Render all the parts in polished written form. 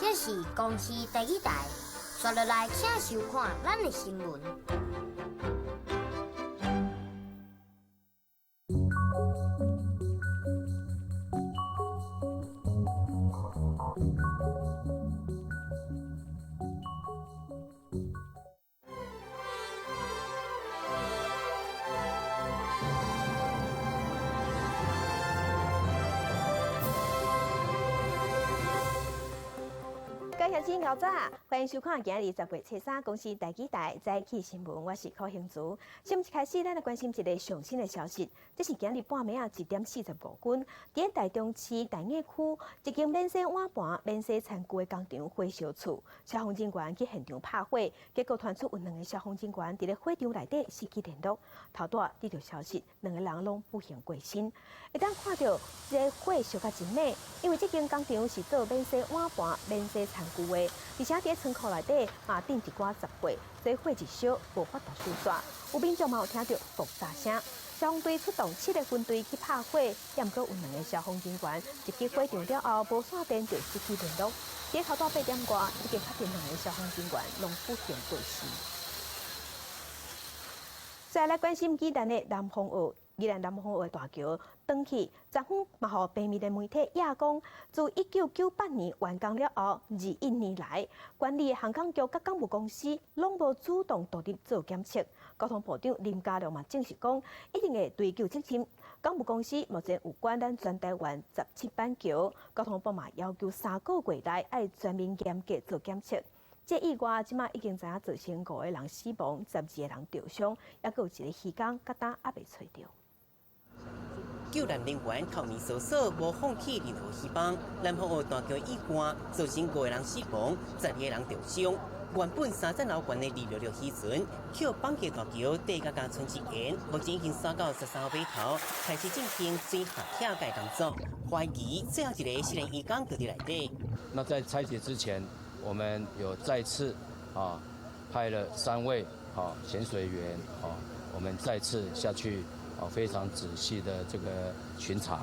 這是公視第一台，紲落來請收看咱的新聞。各位鄉親𠢕早，歡迎收看今日10月初3公視台語台早起新聞，我是柯興慈。新聞一開始，咱來關心一個上新的消息，這是今日半暝仔1點45分，佇台中市大雅區一間免洗碗盤、免洗餐具的工廠火燒厝，消防人員去現場拍火，結果傳出有兩个消防人員佇咧火場內底失去聯絡。頭拄得著消息，兩个人攏不幸過身。會當看著這个火燒甲真猛，因為這間工廠是做免洗碗盤、免洗餐具的，而且佇倉庫內底嘛釘一寡雜貨，所以火一燒無法度收煞。有民眾嘛有聽著爆炸聲，消防隊出動七个分隊去拍火，也毋過有兩个消防人員入去火場了後，無線電就失去聯絡。佇頭拄8點外，已經確定兩个消防人員攏不幸過身。再來關心宜蘭的南方澳。宜蘭南方澳的大橋斷去，昨昏嘛，予平面的媒體也講，自1998年完工了後，21年來，管理的航港局佮港務公司攏無主動獨立做檢測。交通部長林佳龍嘛證實講，一定會追究責任。港務公司目前有管咱全台灣17板橋，交通部嘛要求3個月內愛全面嚴格做檢測。這意外，這馬已經知影造成五個人死亡，12個人著傷，猶閣有一个漁工到今猶未揣著。救難人員透明搜索，無放棄任何希望。南方澳大橋意外造成五個人死亡，12個人著傷。原本三層樓懸的266漁船，抾綁架大橋地下加村之間，目前已經徙到13號碼頭，開始進行水下拆解工作。懷疑最後一个失聯漁工就佇內底。那在拆解之前，我們有再次派了三位潛水員，我們再次下去。非常仔細的這個巡查，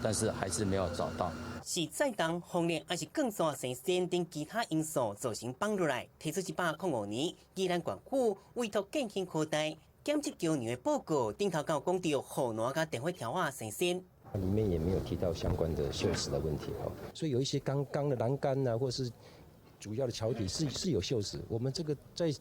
但是還是沒有找到。是載重、風力，還是鋼線生鏽等其他因素造成綁落來？提出105年，宜蘭縣府委託建興科大檢測橋梁的報告，頂頭有講著護欄佮電火柱仔生鏽。裡面也沒有提到相關的鏽蝕的問題，所以有一些鋼鋼的欄杆啊，或是主要的橋底是有鏽蝕。我們這個在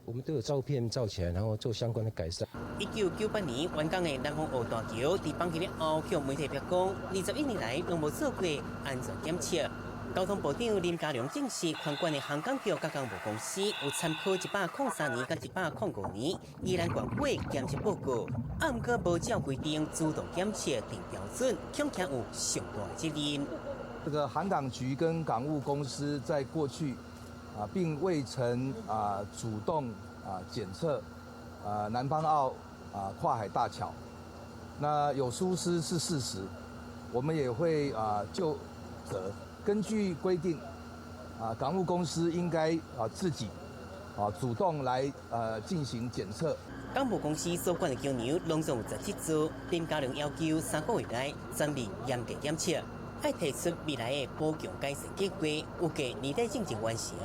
我們都有照片照起來，然後做相關的改善。1998年完工的南方澳大橋，佇綁起了後，向媒體表講，21年來攏無做過安全檢測。交通部長林佳龍證實，相關的航港局佮港務公司有參考103年佮105年宜蘭縣府的檢測報告，毋過無照規定主動檢測定標準，恐驚有上大的責任。這個航港局跟港務公司在過去並未曾主動檢測南方澳跨海大橋，那有疏失是事實，我們也會究責。根據規定，港務公司應該自己主動來進行檢測。港務公司所管的橋梁攏總有17座，林佳龍要求3個月內全面嚴格檢測。愛提出未來的補強改善計劃，預計年底進前完成。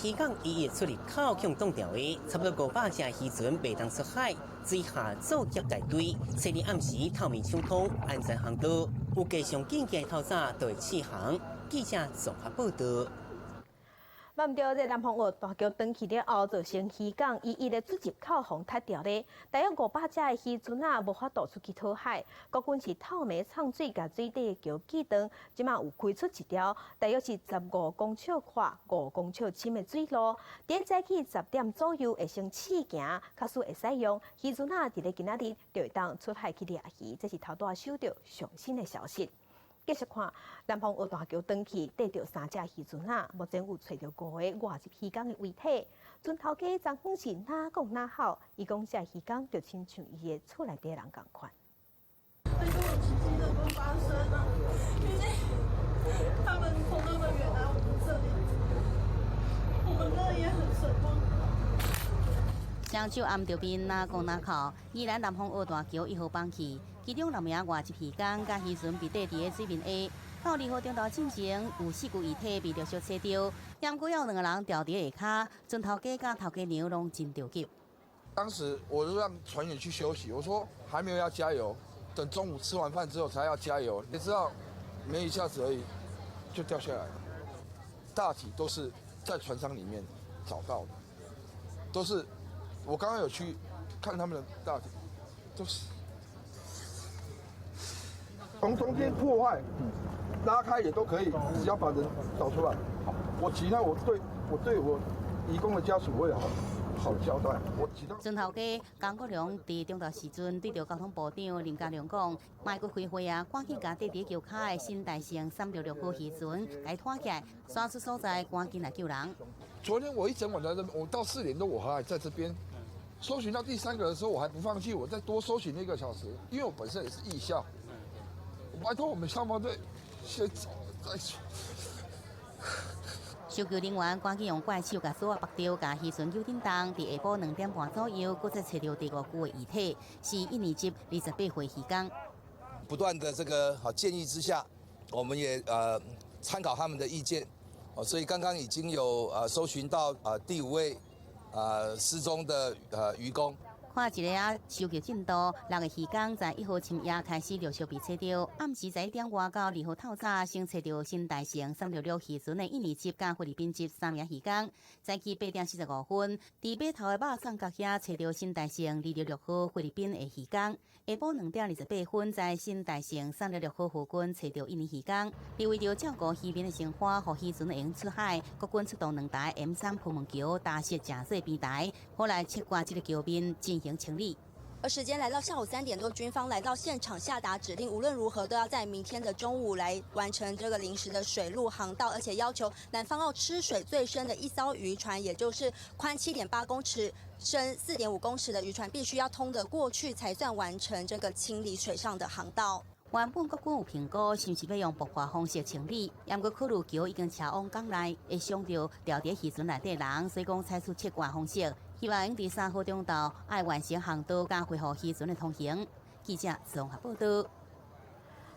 漁港唯一出入口向擋掉的，差不多500隻漁船袂當出海。水下作業大隊，初二暗時透明暢通，安全航道。預計上緊的透早就會試航。記者綜合報道。嘛毋著，這南方澳大橋斷去了後，造成漁港唯一的出入口予塞牢咧。大約500隻的漁船啊，無法度出去討海。國軍是透暝沖水，共水底的橋鋸斷，這馬有開出一條大約是15公尺寬、5公尺深的水路。佇早起10點左右會先試行，假使會使用，漁船啊，佇咧今仔日就會當出海去掠魚。這是頭拄仔收著上新的消息。繼續看南方澳大橋斷去，綴著三隻漁船仔，目前有揣著五个外籍漁工的遺體。船頭家昨昏是哪講哪哭，伊講這漁工就親像伊的厝內底人仝款。很多奇蹟能夠發生啊！畢竟他們從那麼遠來我們這裡，我們真的也很捨不得。雙手掩著面，哪講哪哭。宜蘭南方澳大橋1號崩去，其中六名外籍漁工佮漁船被綴佇咧水面下。到2號中晝進前，有四具遺體被陸續揣著，毋過有兩個人牢佇下跤，船頭家佮頭家娘攏真著急。當時我就讓船員去休息，我說還沒有要加油，等中午吃完飯之後才要加油。你知道，沒一下子而已，就掉下來了。大體都是在船艙裡面找到的，都是我剛剛有去看他們的大體，都是從中間破壞。拉開也都可以，只要把人找出來。我其他我對我移工的家屬會好好交代。我其他。船頭家江國良佇中晝時陣對著交通部長林佳龍講，莫閣開會啊，趕緊共綴佇橋跤的新大成366號漁船共拖起來，徙出所在，趕緊來救人。昨天我一整晚在這邊，我到4點多我還在這邊搜尋到第三個的時候，我還不放棄，我再多搜尋一個小時，因為我本身也是義消，我拜託我們消防隊。先走再說。搜救人員趕緊用怪手共索仔縛著，共漁船救振動。佇下晡2點半左右，閣再揣著第五具的遺體，是一年級28歲漁工。不斷的這個好建議之下，我們也參考他們的意見，所以剛剛已經有搜尋到第五位失蹤的漁工。看一下啊，搜救進度，六个漁工在1號深夜開始陸續被揣著，暗時11點外到2號透早先揣著新大成366漁船的印尼籍佮菲律賓籍三名漁工。早起8點45分，佇碼頭的肉粽角遐揣著新大成266號菲律賓的漁工。下晡2點28分，在新大成366號附近揣著印尼漁工。而為著照顧漁民的生活，予漁船會用出海，國軍出動兩台 M3 噴門橋搭設誠濟平台，好來切割這个橋面進行清理。而時間來到下午3點多，軍方來到現場下達指令，無論如何都要在明天的中午來完成這個臨時的水陸航道，而且要求南方澳吃水最深的一艘漁船，也就是寬7.8公尺、深4.5公尺的漁船，必須要通得過去，才算完成這個清理水上的航道。原本國軍有評估，是毋是欲用爆破方式清理，毋過考慮橋已經車往港內，會傷著牢佇漁船內底人，所以講採取切割方式，希望佇3號中晝愛完成航道，佮恢復漁船的通行。記者綜合報道。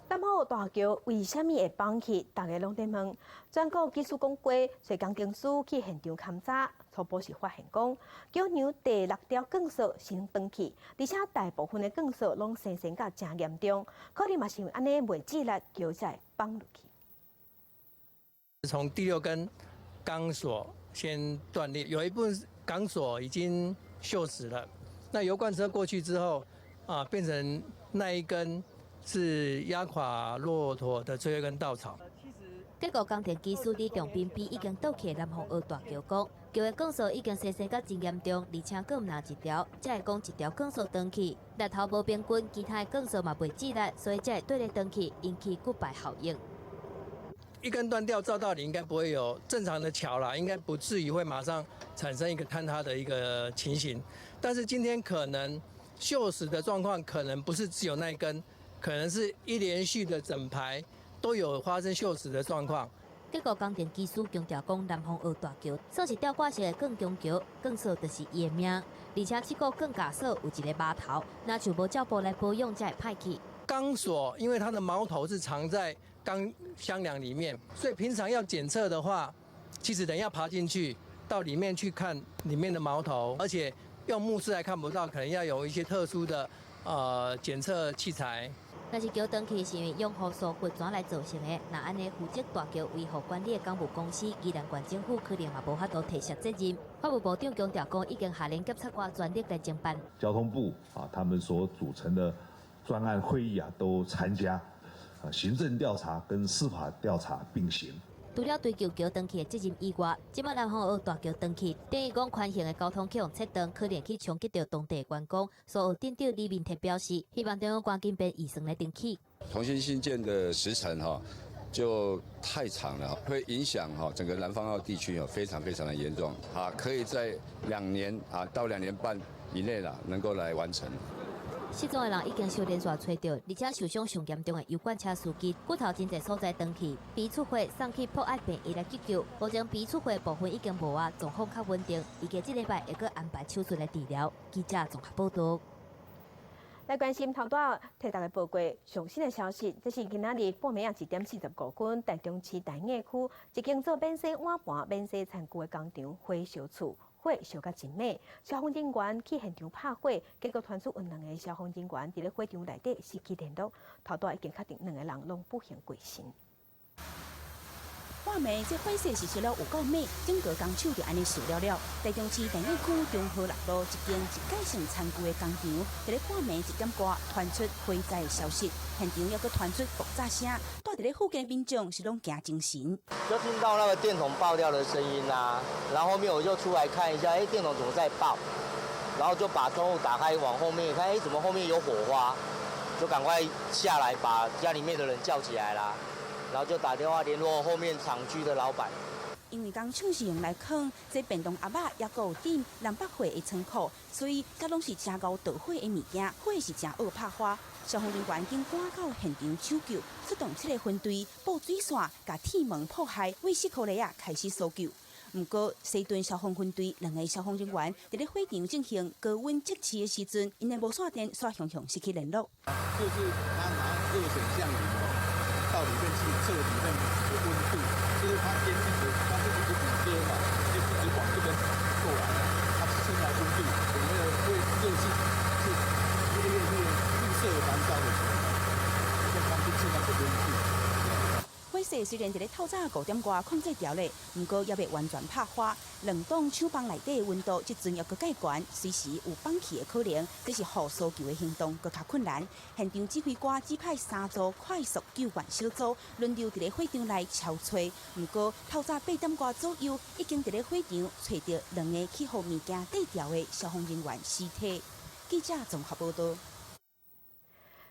南方澳大橋為啥物會崩去？大家攏佇問。全國技師講過，隨工程師去現場勘查，初步是發現講，橋梁第六條鋼索先斷去，而且大部分的鋼索攏生鏽甲誠嚴重，可能嘛是因為按呢袂致力，橋才會崩落去。從第六根鋼索先斷裂，有一部分鋼索已經鏽蝕了。那油罐車過去之後，啊，變成那一根是壓垮駱駝的最後一根稻草。結構工程技師李長斌比已經倒去南方澳大橋講，橋的鋼索已經生鏽甲真嚴重，而且閣毋若一條，才會講一條鋼索斷去，力頭無平均，其他的鋼索嘛袂致力，所以才會對咧斷去，引起骨牌效應。一根斷掉，照道理應該不會有正常的橋啦，應該不至於會馬上產生一個坍塌的一個情形。但是今天可能鏽蝕的狀況，可能不是只有那一根，可能是一連續的整排都有發生鏽蝕的狀況。結構工程技師強調講，南方澳大橋算是吊掛式的鋼強橋，鋼索就是伊的命。而且這個鋼架索有一个矛頭，若像無照步來保養，才會歹去。鋼索因為它的矛頭是藏在鋼箱梁裡面，所以平常要檢測的話，其實人要爬進去到裡面去看裡面的矛頭，而且用目視還看不到，可能要有一些特殊的檢測器材。若是橋斷去是因為養護所掘磚來造成的，若按呢負責大橋維護管理的港務公司，宜蘭縣政府可能嘛無法度推卸責任。法務部長強調講，已經下令檢察官全力來偵辦。交通部啊，他們所組成的專案會議啊，都參加，啊，行政調查跟司法調查並行。除了追究橋斷去的責任以外，這擺南方澳大橋斷去，等於講寬行的交通去予切斷，可能去衝擊著當地觀光。所以鎮長李明哲表示，希望中央趕緊編預算來重啟。重新興建的時程哈就太長了，會影響哈整個南方澳地區哦，非常非常的嚴重。啊，可以在2年啊到2年半以內啦，能夠來完成。失蹤的人已經受連續揣著，而且受傷上嚴重的油罐車司機，骨頭真濟所在斷去，鼻出血送去博愛病院來急救。目前鼻出血部分已經無啊，狀況較穩定，預計這禮拜會閣安排手術來治療。記者綜合報道。來關心頭拄替大家報過上新的消息，這是今仔日半暝仔1點45分，台中市大雅區一間做免洗碗盤、免洗餐具的工廠火燒厝，火燒甲真猛，消防人員去現場拍火，結果傳出有兩个消防人員佇咧火場內底失去聯絡，頭拄已經確定兩個人攏不幸過身。半暝這火勢是燒了有夠猛，整個工廠就按呢燒了了。台中市大雅區中和六路一間一改性餐具的工廠，佇咧半暝1點外傳出火災的消息，現場猶閣傳出爆炸聲，蹛佇咧附近民眾是攏驚精神。就聽到那個電筒爆掉的聲音啊，然後後面我就出來看一下，哎，電筒怎麼在爆？然後就把窗戶打開，往後面看，哎，怎麼後面有火花？就趕快下來把家裡面的人叫起來啦。然後就打電話聯絡後面廠區的老闆。因為工廠是用來囥這便當盒仔，抑閣有鎮南北貨的倉庫，所以這攏是誠𠢕著火的物件，火是誠惡拍花。消防人員緊趕到現場搶救，出動七个分隊布水線，共鐵門破開，對四箍犁仔開始搜救。毋過西屯消防分隊兩个消防人員佇咧火場進行高溫測試的時陣，𪜶的無線電煞雄雄失去聯絡。就是他拿熱顯像儀到裡面去測裡面的溫度，就是它煙一直，它是一直谷歌嘛，就一直往這邊過來，它測出來溫度有沒有會熱氣是越越越綠色燃燒的時候，就方便測那個溫度。火勢雖然佇咧透早5點外控制牢咧，毋過猶未完全拍花。兩棟廠房內底溫度這陣猶閣較懸，隨時有放氣的可能，這是予搜救的行動閣較困難。現場指揮官指派三組快速救援小組輪流佇咧火場內搜揣。毋過透早8點外左右，已經佇咧火場揣著兩个去予物件綴著的消防人員屍體。記者綜合報導。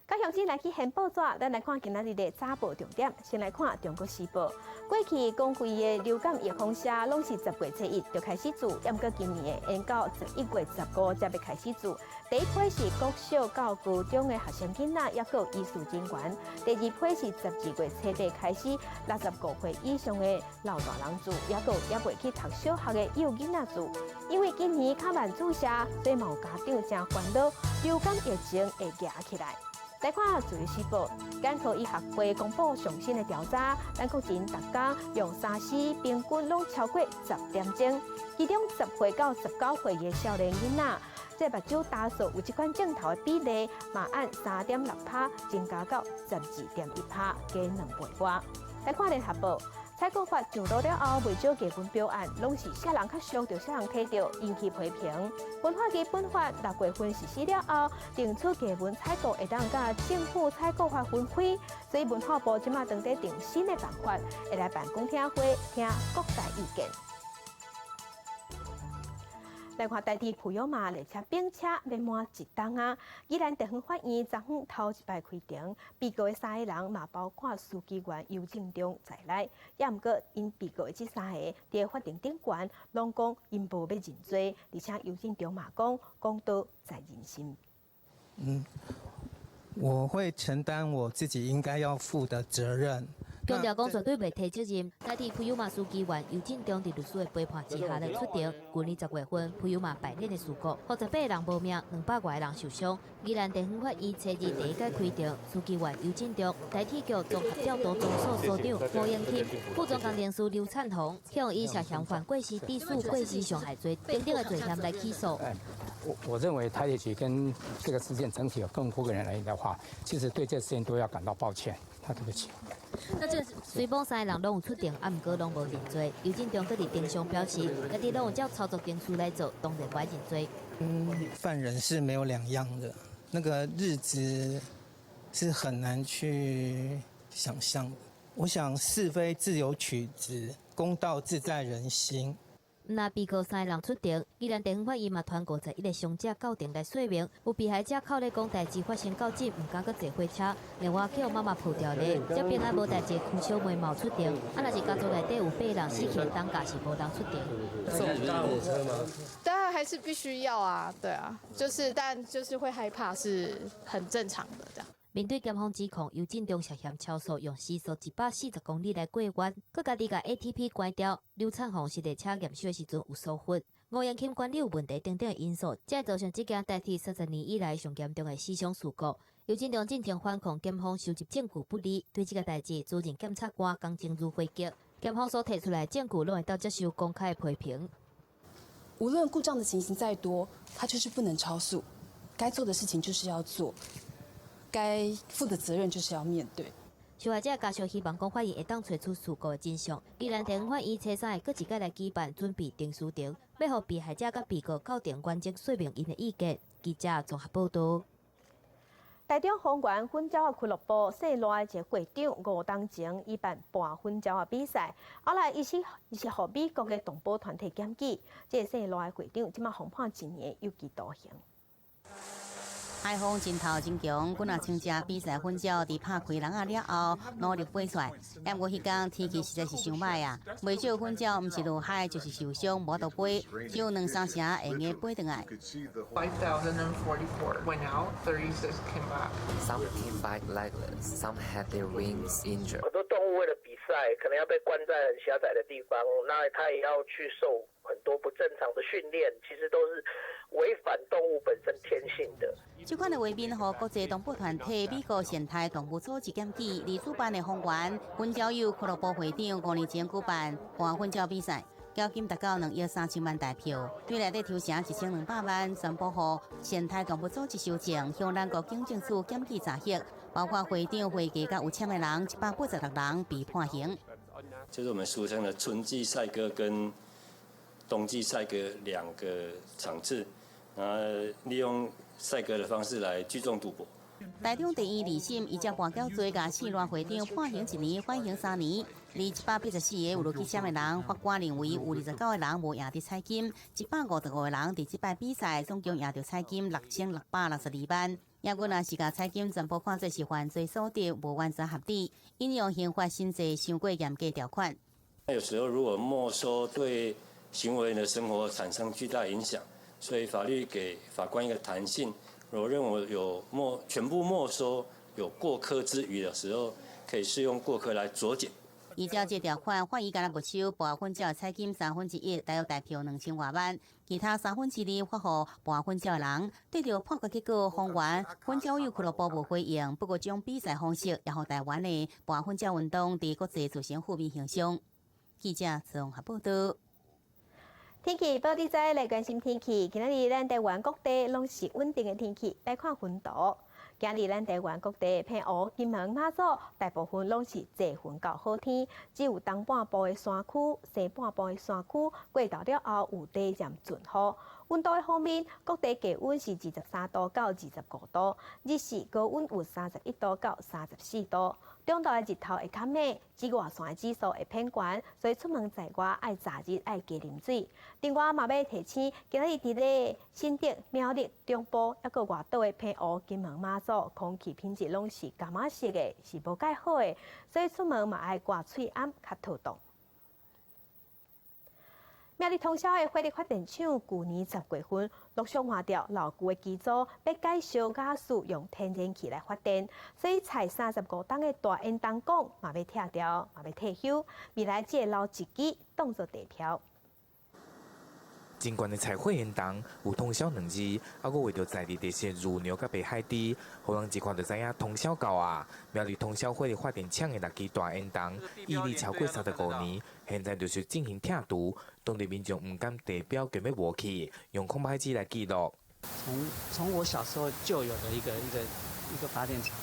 甲鄉親來去掀報紙，咱來看今仔日的早報重點。先來看《中國時報》，過去公費的流感預防射攏是10月初1就開始注，毋過今年會延到11月15才欲開始注。第一批是國小到高中的學生囡仔，抑閣有醫事人員。第二批是12月初8開始，65歲以上的老大人注，抑閣有猶未去讀小學的幼囡仔注。因為今年較慢注射，所以嘛有家長誠煩惱，流感疫情會夯起來。來看《自由時報》，眼科醫學會公布上新的調查，咱國人逐工用3C 平均攏超過10點鐘，其中10歲到19歲的少年囡仔，這目睭焦數有這款症頭的比例，嘛按3.6趴增加到12.1趴，加2倍外。來看聯合報。採購法上路了後，袂少藝文表演攏是啥人較俗就啥人提著，引起批評。文化基本法6月份實施了後，定出藝文採購會當佮政府採購法分開，所以文化部這馬正佇定新的辦法，會來辦公聽會，聽各界意見。來看台鐵普悠瑪列車並車欲滿一冬啊！宜蘭地方法院昨昏頭一擺開庭，被告的三个人嘛包括書記員游正中在內，也毋過𪜶被告的這三个佇法庭頂懸攏講𪜶無欲認罪，而且游正中嘛講公道在人心。我會承擔我自己應該要負的責任。強調講絕對袂推責任。台鐵普悠瑪書記員游正中佇律師的陪伴之下來出庭。舊年10月份，普悠瑪敗鏈的事故，予18個人無命，200外個人受傷。宜蘭地方法院初二第一擺開庭，書記員游正中、台鐵局綜合調度總所所長吳英钦、副總工程師劉燦宏，向以涉嫌犯過失致死、過失傷害罪等等的罪嫌來起訴。我認為台鐵局跟這個事件整體有更多個人來的話，其實對這個事件都要感到抱歉，他對不起。那這雖罔三个人攏有出庭，啊，毋過攏無認罪。游正中閣佇庭上表示，家己攏有照操作程序來做，當然無愛認罪。犯人是沒有兩樣的，那個日子是很難去想象的。我想是非自有曲直，公道自在人心。若被告三个人出庭，宜蘭地方法院嘛傳51个傷者到庭來說明，有被害者哭咧講代誌發生到這，毋敢閣坐火車，另外予媽媽抱牢咧，這平安無代誌柯小梅嘛有出庭，啊若是家族內底有八人死去的擔架是無人出庭。搭火車嗎？當然還是必須要啊，對啊，就是但就是會害怕是很正常的這樣。面對檢方指控，游正中涉嫌超速，用時速140公里來過彎，閣家己共 ATP 關掉。劉燦宏是列車驗收的時陣有疏忽。无延庆管理有问题等等因素，才会造成這件台鐵30年以來上嚴重的死傷事故。游振中進前反控檢方收集證據不利，對這個代誌，主任檢察官江靜如回擊，檢方所提出來的證據攏會當接受公開批評。無論故障的情形再多，它就是不能超速。該做的事情就是要做，該負的責任就是要面對。受害者家屬希望講法院會當揣出事故的真相。宜蘭地方法院初三會閣一擺來舉辦準備程序庭，欲予被害者佮被告鬥陣完整說明𪜶的意見。記者綜合報導。台中豐原粉鳥仔俱樂部姓賴的一個會長吳東前伊辦盤粉鳥仔比賽，後來伊是予美國的動保團體檢舉，這個姓賴的會長這馬予判一年有期徒刑。海風真透真強，幾若千隻比賽粉鳥佇拍開籠仔了後，努力飛出來。毋過彼工天氣實在是傷䆀啊，袂少粉鳥毋是落海就是受傷，無法度飛，只有兩三成會用得飛轉來。 5,044 went out, 36 came back. Some came back legless, some had their wings injured. 很多動物為了比賽，可能要被關在很狹窄的地方，那它也要去受很多不正常的訓練，其實都是違反動物本身天性的。這款的畫面，予國際動保團體美國善待動物組織檢舉，而主辦的豐原粉鳥友俱樂部會長5年前舉辦盤粉鳥比賽，獎金達到2億3千萬台票，對內底抽成1200萬，全部予善待動物組織收贈，向南國警政署檢舉查核，包括會長、會計佮有簽的人，186人被判刑。就是我們俗稱的春季賽鴿跟冬季賽鴿兩個場次，然後利用賽鴿的方式來聚眾賭博。台中地院二審依照盤鳥罪，共姓賴會長判刑一年，緩刑3年。而184個有落去簽的人，法官認為有29個人無贏著彩金，155個人佇這擺比賽總共贏著彩金6662萬。抑閣若是共彩金全部看做是犯罪所得，無完全合理，引用刑法新制傷過嚴格條款。有時候如果沒收對行為人的生活產生巨大影響，所以法律給法官一個彈性。如果認為有沒全部沒收有過苛之虞的時候，可以適用過苛來酌減。依照這條款，法院干焦沒收盤粉鳥彩金1/3，大約台票2000外萬，其他2/3發予盤粉鳥人。對著判決結果，豐原粉鳥友俱樂部無回應，不過將比賽方式也予台灣的盤粉鳥運動佇國際造成負面形象。記者綜合報導。天氣報你知，來關心天氣。今仔日咱台灣各地攏是穩定的天氣。來看雲圖，今日咱台灣各地澎湖、金門、馬祖大部分攏是濟雲到好天，只有東半部的山區、西半部的山區過晝了後有短暫陣雨。溫度的方面，各地低溫是23度到25度，日時高溫有31度到34度。中晝的日頭會較猛，紫外線指數會偏懸，所以出門在外愛遮日，愛加啉水。另外嘛欲提醒，今仔日佇咧新竹、苗栗、中部，抑閣外島的澎湖、金門、馬祖，空氣品質攏是柑仔色的，是無蓋好的，所以出門嘛愛掛喙罨較妥當。苗栗通霄的火力發電廠，舊年10月份陸續換掉老舊的機組，欲改燒瓦斯用天然氣來發電，所以採35噸的大煙囱管嘛欲拆掉，嘛欲退休，未來只會留一支當做地標。真懸的柴火煙囱有通霄兩字，猶閣畫著在地特色乳牛佮白海豬，予人一看就知影通霄到啊！苗栗通霄火力發電廠的六支大煙囱，屹立超過35年，現在陸續進行拆除，當地民眾毋甘地標就欲無去，用空拍機來記錄。從我小時候就有的一個發電廠，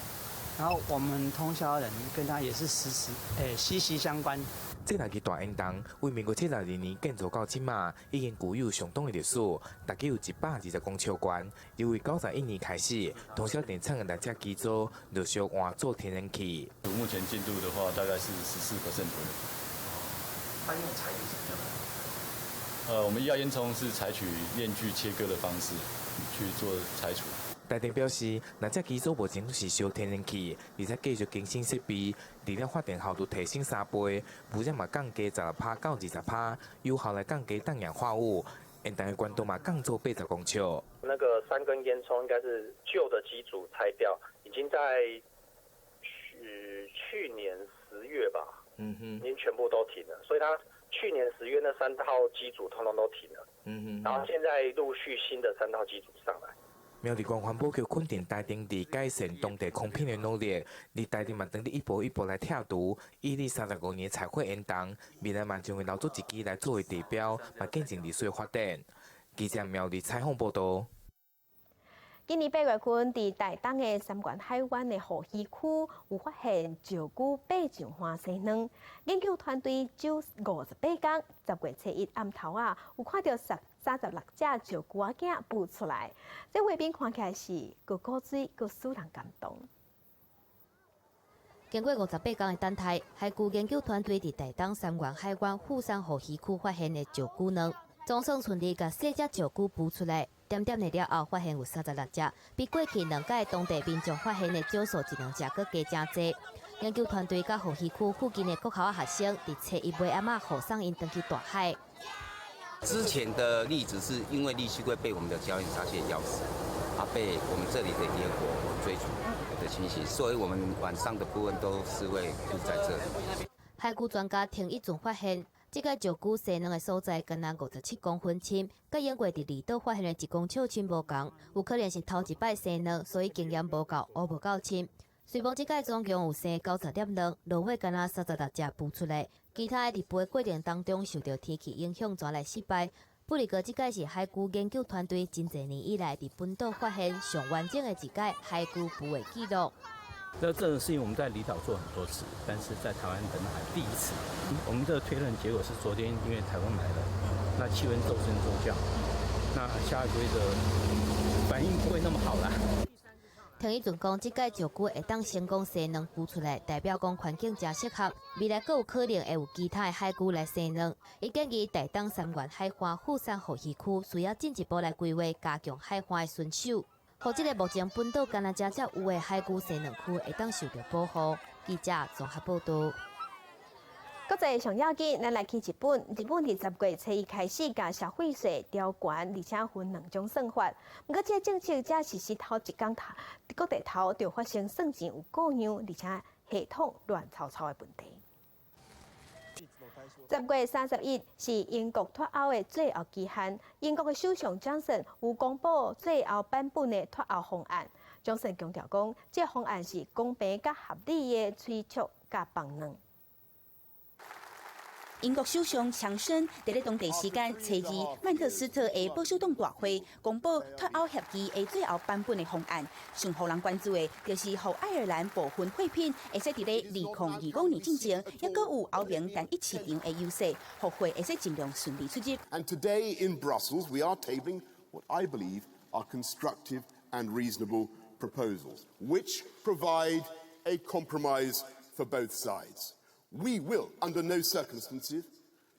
然後我們通霄人跟他也是時時息息相關。這六支大煙囱為民國72年建造到這馬，已經具有相當的歷史，大概有120公尺懸。由於91年開始，通霄電廠的六隻機組陸續換做天然氣。目前進度的話，大概是14% 左右。它用採取什麼樣的？我們液壓煙囪是採取鏈鋸切割的方式去做拆除。台電表示，六隻機組目前攏是燒天然氣，而且繼續更新設備，除了發電效率提升3倍，污染嘛降低16%到20%，有效來降低氮氧化物，煙囱的懸度嘛降做80公尺。那個三根煙囪應該是舊的機組拆掉，已經在去年10月吧。已经全部都停了，所以它去年10月那三套機組通通都停了，然後現在陸續新的三套機組上來。苗栗縣環保局肯定台中佇改善當地空品的努力，而台中嘛當佇一步一步來拆除，以歷35年採火煙囱，未來嘛將會留作一支來作為地標，嘛見證歷史的發展。記者苗栗採訪報導。今年8月份，佇台東的三元海灣的護漁區有發現石龜爬上花生卵。研究團隊走58工，10月初一暗頭啊，有看著36隻石龜仔囝孵出來。這畫面看起來是閣古錐，閣使人感動。經過58工的等待，海龜研究團隊佇台東三元海灣富山護漁區發現的石龜卵，總算順利共細隻石龜孵出來。點點的了後，發現有36隻，比過去兩屆當地民眾發現的總數一兩隻閣加誠濟。研究團隊佮護漁區附近的國校學生，佇初一尾暗仔護送𪜶轉去大海。之前的例子是因為綠蠵龜被我們的膠原沙蟹咬死，啊，被我們這裡的野火追逐的情形，所以我們晚上的部分都是會住在這裡。海龜專家停一陣發現，這个石龜生卵的所在，敢若57公分深，佮英國佇離島發現的1公尺深無仝，有可能是頭一擺生卵，所以經驗無夠，挖無夠深。雖罔這擺總共有生90粒卵，落尾敢若36隻孵出來，其他的佇孵的過程當中受著天氣影響，全來失敗。不過，這擺是海龜研究團隊真濟年以來佇本島發現上完整的一擺海龜孵的紀錄。那這種事情我們在離島做很多次，但是在台灣本海第一次。我們的推論結果是，昨天因為颱風來了，那氣溫驟升驟降，那蝦龜的反應不會那麼好啦。聽伊陣講，這擺石龜會當成功生卵孵出來，代表講環境誠適合，未來閣有可能會有其他的海龜來生卵。伊建議台東三元海岸富山護漁區需要進一步來規劃，加強海岸的巡守，予這个目前本島干焦這才有的海龜生卵區會當受著保護。記者綜合報導。國際上要緊，咱來去日本。日本佇10月初一開始，共消費稅調懸，而且分兩種算法。毋過，這個政策才實施頭一工頭，各地頭就發生算錢有故障，而且系統亂糟糟的問題。10月31是英國脫歐的最後期限。英國的首相強森有公布最後版本的脫歐方案。強森強調講，這個方案是公平佮合理的催促佮幫助。英國首相強生佇咧當地時間初二曼徹斯特的保守黨大會公布脫歐協議的最後版本的方案。上予人關注的，就是予愛爾蘭部分貨品會使佇咧2025年進前，猶閣有歐盟單一市場的優勢，予貨會使盡量順利出入。 And today in Brussels, we are tabling what I believe are constructive and reasonable proposals, which provide a compromise for both sides. We will, under no circumstances,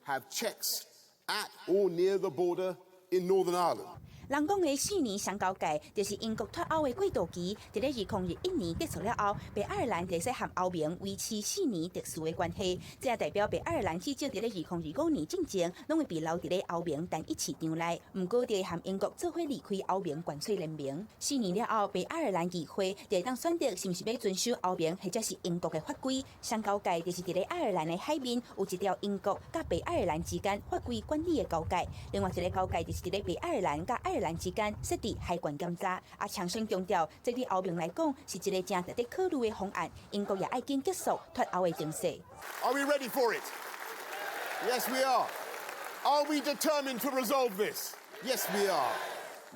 have checks at or near the border in Northern Ireland. 人講的四年雙交界，就是英國脫歐的過渡期。佇咧2021年結束了後，北愛爾蘭會使和歐盟維持四年特殊的關係。這也代表北愛爾蘭至少佇咧2025年進前，攏會被留佇咧歐盟單一市場內。毋過，就會和英國做伙離開歐盟關稅聯盟。四年了後，北愛爾蘭議會就會當選擇是毋是欲遵守歐盟，或者是英國的法規。雙交界就是佇咧愛爾蘭的海面有一條英國佮北愛爾蘭之間法規管理的交界。另外一个交界就是佇咧北愛爾蘭佮愛爾蘭之間設置海關檢查。啊，強生強調，這對歐盟來講是一个誠值得考慮的方案。英國也愛緊結束脫歐的程序。 Are we ready for it? Yes, we are. Are we determined to resolve this? Yes, we are.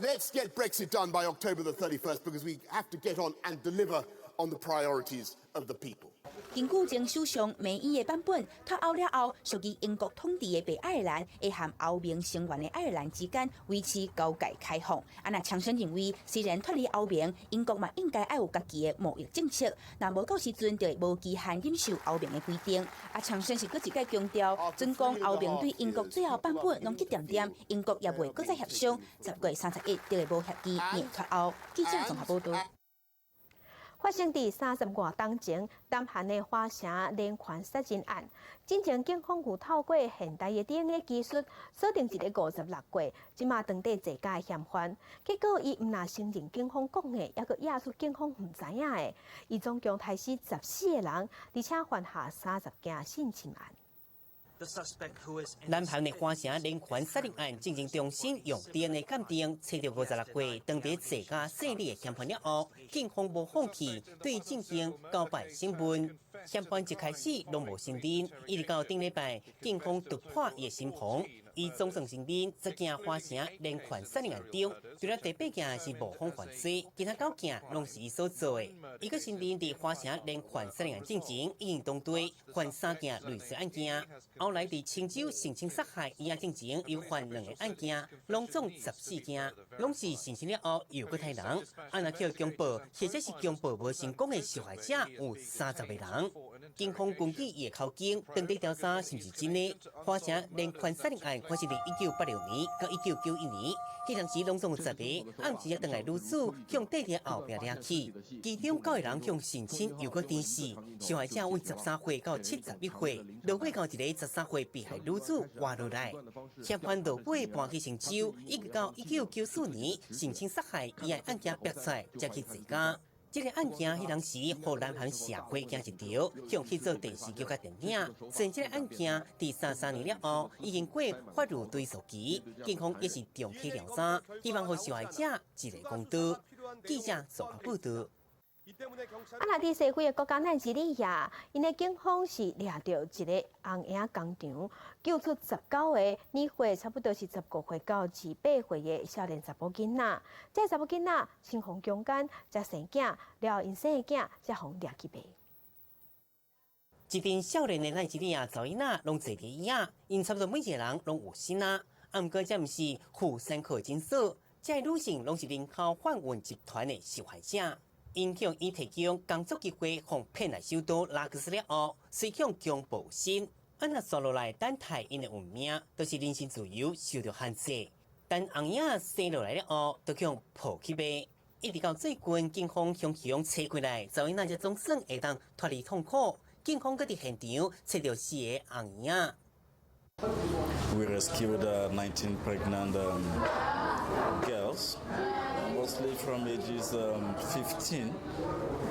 Let's get Brexit done by October the 31st because we have to get on and deliver on the priorities of the people. 根據前首相梅伊的版本，脫歐了後，屬於英國統治的北愛爾蘭會和歐盟成員的愛爾蘭之間維持交界開放。啊，若強生認為，雖然脫離歐盟，英國嘛應該愛有家己的貿易政策，若無到時陣就會無期限忍受歐盟的規定。啊，強生是閣一擺強調，準講歐盟對英國最後版本攏結恬恬，英國也袂閣再協商，10月31就會無協議硬脫歐。記者綜合報導。發生佇30外冬前，南韓的華城連環殺人案，進前警方有透過現代的 DNA 技術鎖定一个56歲，這馬當地坐監的嫌犯。結果伊毋但承認警方講的，猶閣掖出警方毋知影的，伊總共刣死14個人，而且犯下30件性侵案。南韓的華城連環殺人案進行重新用 DNA 鑑定，揣著56歲當地坐監姓李的嫌犯了後，警方無放棄對伊進行交辦審問。嫌犯一開始攏無承認，一直到頂禮拜，警方突破伊的心防，伊總算承認10件華城連環殺人案中，除了第八件是模仿犯罪，其他九件攏是伊所做的。伊閣承認佇華城連環殺人案進前已經當地犯三件類似案件，後來佇清州性侵殺害伊仔進前又犯兩个案件，攏總14件，攏是性侵了後又閣刣人。啊，若去強暴或者是強暴無成功的受害者有30個人。警方根據伊的口供，當地調查是毋是真的？華城連環殺人案發生佇1986年到1991年，彼當時攏總有10个暗時仔轉來女子向綴佇後壁掠去，其中九個人向性侵又閣電死，受害者為13歲到71歲，落尾到一个13歲被害女子活落來。嫌犯落尾搬去新州，一直到1994年性侵殺害伊的案件爆出來，才去坐監。這个案件彼當時，予南韓社會驚一著，向去做電視劇佮電影。雖然這个案件佇33年了後已經過法律追訴期，警方也是重啟調查，希望予受害者一个公道。記者綜合報導。啊，若佇西非的國家奈及利亞，𪜶的警方是掠著一个紅嬰工廠，救出19個年歲差不多是15歲到28歲的少年查某囡仔。這个查某囡仔先予強姦，才生囝，了後𪜶生的囝才予掠去賣。一陣少年的奈及利亞查某囡仔攏坐佇椅仔，𪜶差不多每一个人攏有身啊。啊，毋過這毋是婦產科診所，這个女性攏是人口販運集團的受害者。𪜶向伊提供工作機會，予騙來首都拉各斯了後，隨向強暴身。啊，若紲落來等待𪜶的運命，就是人身自由受著限制。等紅嬰生落來了後，就向抱去賣。一直到最近，警方雄雄揣過來，查某囡仔才總算會當脫離痛苦。警方閣佇現場揣著四个紅嬰。 We rescued 19 pregnant girls, mostly from ages 15.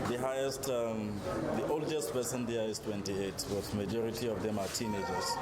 The highest, the oldest person there is 28, but majority of them are teenagers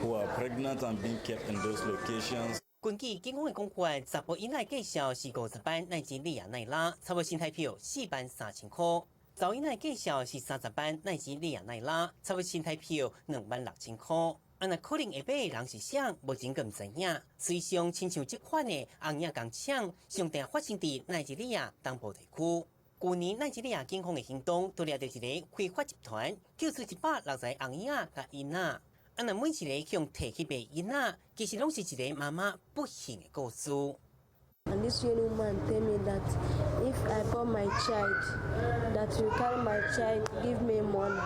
who are pregnant and being kept in those locations. 根據警方的講法，查埔囡仔價數是50萬奈及利亞奈拉，差不多新台幣4萬3千箍。查某囡仔價數是30萬奈及利亞奈拉，差不多新台幣2萬6千箍。啊，若可能會買的人是啥？目前閣毋知影。隨上親像這款的紅嬰工廠，上定發生佇奈及利亞東部地區。舊年奈及利亞警方的行動，都掠著一个非法集團，救出160個紅嬰仔佮囡仔。啊，若每一个向提去賣囡仔，其實攏是一个媽媽不幸的故事。 And this young woman tell me that if I born my child, that you carry my child, give me money.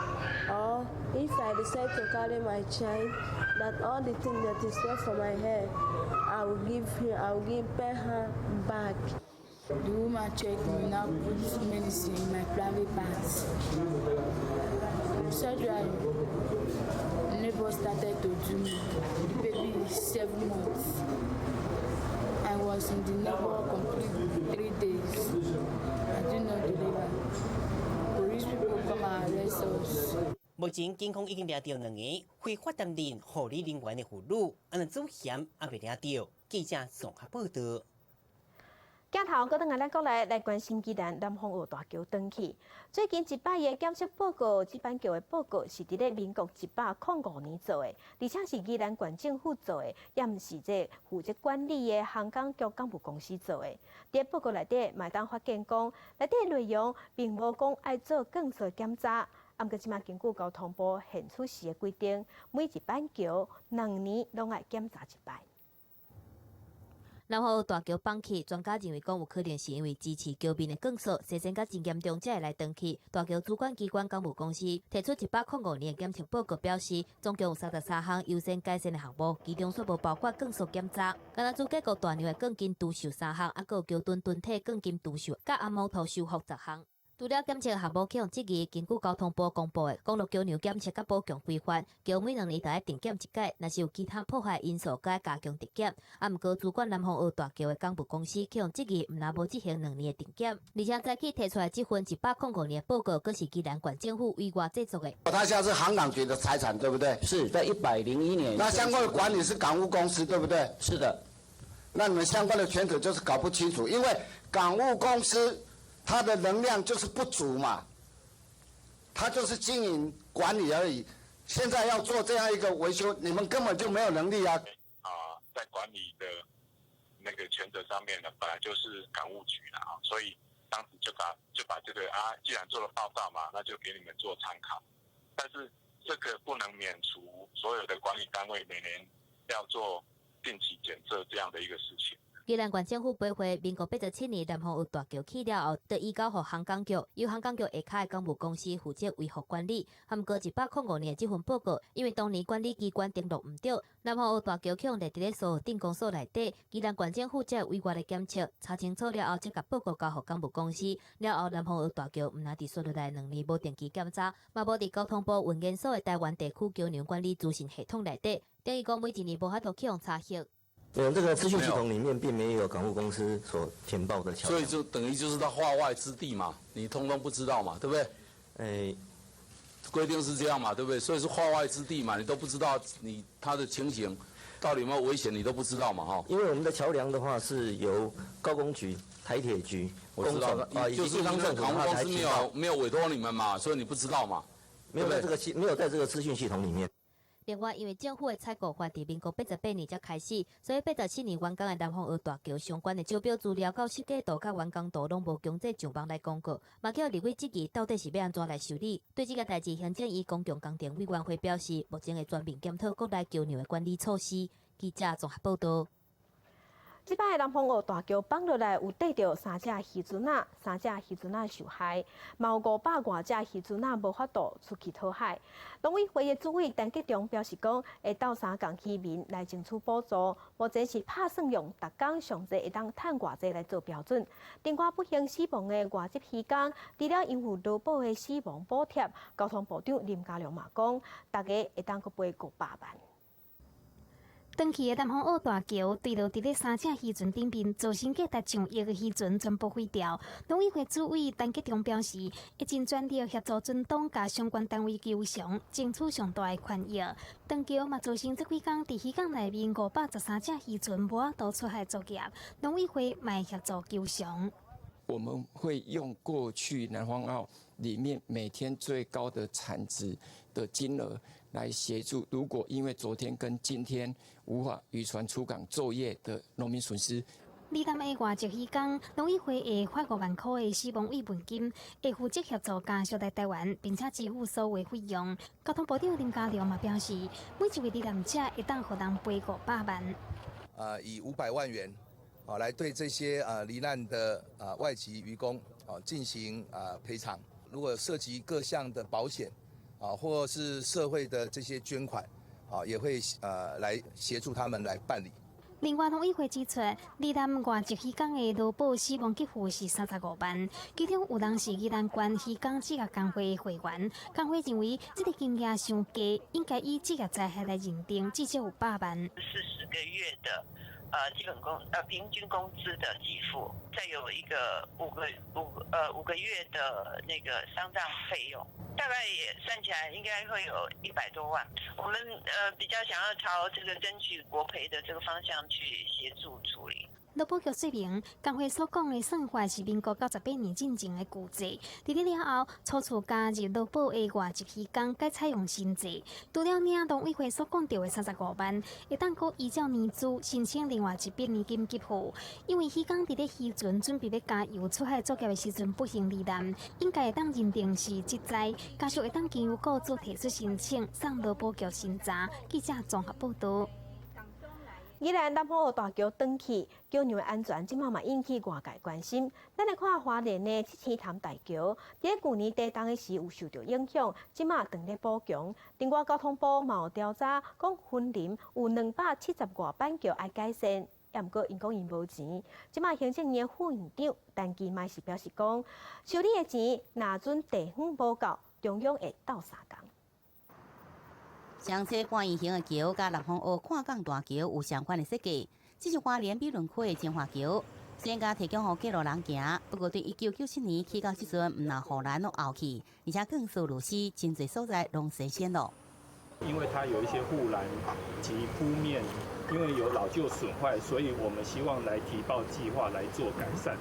Or if I decide to carry my child, that all the things that is left for my hair, I will give him, I will give pay her back. The woman checked me, now put medicine in my private parts. Surgery, neighbor started to do me. The baby is 7 months. I was in the labor complete 3 days. I did not deliver. Police people come and arrest us. 目前警方已經掠著兩个非法擔任護理人員的婦女，按照主嫌猶未掠著。記者綜合報導。鏡頭閣轉來咱國內來關心宜蘭南方澳大橋斷去。最近一擺的檢測報告，這擺橋的報告是佇咧民國105年做的，而且是宜蘭縣政府做的，也毋是這負責管理的航港局港務公司做的。佇報告內底，嘛會當發現講，內底內容並無講愛做鋼索檢查。啊，毋過這馬根據交通部現出時的規定，每一板橋2年攏愛檢查一擺。南方澳大橋崩去，專家認為講有可能是因為支持橋面的鋼索洗損甲真嚴重，才會來斷去。大橋主管機關港務公司提出105年的檢測報告，表示總共有33項優先改善的項目，其中卻無包括鋼索檢查。敢若主結構大量的鋼筋除鏽三項，猶閣有橋墩墩體鋼筋除鏽，佮紅毛土修復10項。除了檢測項目去予質疑，根據交通部公布的公路橋梁檢測佮補強規範，橋每2年著愛定檢一擺，若是有其他破壞因素，閣愛加強定檢。啊，毋過主管南方澳大橋的港務公司去予質疑，毋但無執行兩年的定檢，而且早起提出來這份105年的報告，閣是宜蘭縣政府委外製作的。他現在是航港局的財產，對不對？是在101年。那相關的管理是港務公司，對不對？是的。那你們相關的權責就是搞不清楚，因為港務公司它的能量就是不足嘛，它就是經營管理而已。現在要做這樣一個維修，你們根本就沒有能力啊。啊，在管理的那個權責上面呢，本來就是港務局啦，所以當時就把這個啊，既然做了報告嘛，那就給你們做參考。但是這個不能免除所有的管理單位每年要做定期檢測這樣的一個事情。宜蘭縣政府批回民國87年南方澳大橋起了後，就移交予航港局，由航港局下跤的港務公司負責維護管理。毋過105年的這份報告，因為當年管理機關登錄毋對，南方澳大橋去予列佇咧所有鎮公所內底，宜蘭縣政府才委外來檢測，查清楚了後，才共報告交予港務公司。了後，南方澳大橋毋但佇紲落來2年無定期檢查，嘛無佇交通部運研所的臺灣地區橋梁管理資訊系統內底，等於講每一年無法度去予查核。沒有，這個資訊系統裡面並沒有港務公司所填報的橋。所以就等於就是他化外之地嘛，你通通不知道嘛，對不對？誒，規定是這樣嘛，對不對？所以是化外之地嘛，你都不知道你它的情形到底有沒有危險，你都不知道嘛，哈。因為我們的橋梁的話是由高工局、台鐵局、我知道啊，就是港務公司沒有委託你們嘛，所以你不知道嘛，沒有在這個系，沒有在這個資訊系統裡面。另外，因為政府的採購法佇民國88年才開始，所以87年完工的南方澳大橋相關的招標資料、到設計圖、佮完工圖，攏無強制上網來公告，嘛叫立委質疑到底是欲按怎來修理。對這個代誌，行政院公共工程委員會表示，目前會全面檢討國內橋梁的管理措施。記者綜合報道。這擺南方澳大橋放落來，有綴著三隻漁船仔，三隻漁船仔受害，嘛有500外隻漁船仔無法度出去討海。農委會的主委陳吉仲表示講，會鬥相共漁民來爭取補助，目前是拍算用逐工上濟會當趁偌濟來做標準。另外，不幸死亡的外籍漁工，除了應有勞保的死亡補貼，交通部長林佳龍嘛講，逐家會當閣賠500萬。斷去的南方澳大橋墜落佇咧三隻漁船頂面，造成價值上億的漁船全部毀掉。農委會主委陳吉仲表示，會盡全力協助船東佮相關單位求償，爭取上大的權益。斷橋嘛造成這幾工佇漁港內面513隻漁船無法度出海作業，農委會嘛會協助求償。我們會用過去南方澳裡面每天最高的產值的金額來協助，如果因為昨天跟今天無法漁船出港作業的農民損失。罹難的外籍漁工，農委會會發5萬塊的死亡慰問金，會負責協助家屬來台灣，並且支付所有費用。交通部長林佳龍嘛表示，每一位罹難者會當予人賠500萬。啊，以500萬元啊來對這些啊罹難的啊外籍漁工啊進行啊賠償。如果涉及各項的保險啊，或是社會的這些捐款啊，也會來協助他們來辦理。另外，農委會指出，罹難外籍漁工的勞保死亡給付是35萬，其中有人是宜蘭縣漁港職業工會會員，工會認為這個金額傷低，應該以職業災害來認定，至少有100萬。40個月的基本工平均工資的給付，再有一個5個月的那個喪葬費用，大概也算起來應該會有100多萬。我們比較想要朝這個爭取國賠的這個方向去協助處理。勞保局說明，工會所講的算法是民國98年進前的舊制，佇咧了後，初次加入勞保的外籍漁工改採用新制。除了領農委會所講著的35萬，會當閣依照年資申請另外一筆年金給付。因為漁工佇咧漁船準備欲加油出海作業的時陣不幸罹難，應該會當認定是職災，家屬會當經由雇主提出申請，送勞保局審查。記者綜合報導。宜蘭南方澳大橋斷去，橋梁的安全，這馬嘛引起外界關心。咱來看花蓮的七星潭大橋，佇舊年地動的時有受著影響，這馬正咧補強。另外，交通部嘛有調查，講雲林有270外板橋愛改善。也毋過𪜶講𪜶無錢。這擺行政院副院長陳其邁是表示講，修理的錢若準地方無夠，中央會鬥相共。雙車半圓形的橋，佮南方澳跨港大橋有相款的設計，這是花蓮美崙區的精華橋。雖然提供予過路人行，不過對1997年起到這陣，毋但護欄攏凹去，而且鋼索螺絲真濟所在攏生鏽咯。因為它有一些護欄及鋪面，因為有老舊損壞，所以我們希望來提報計劃來做改善。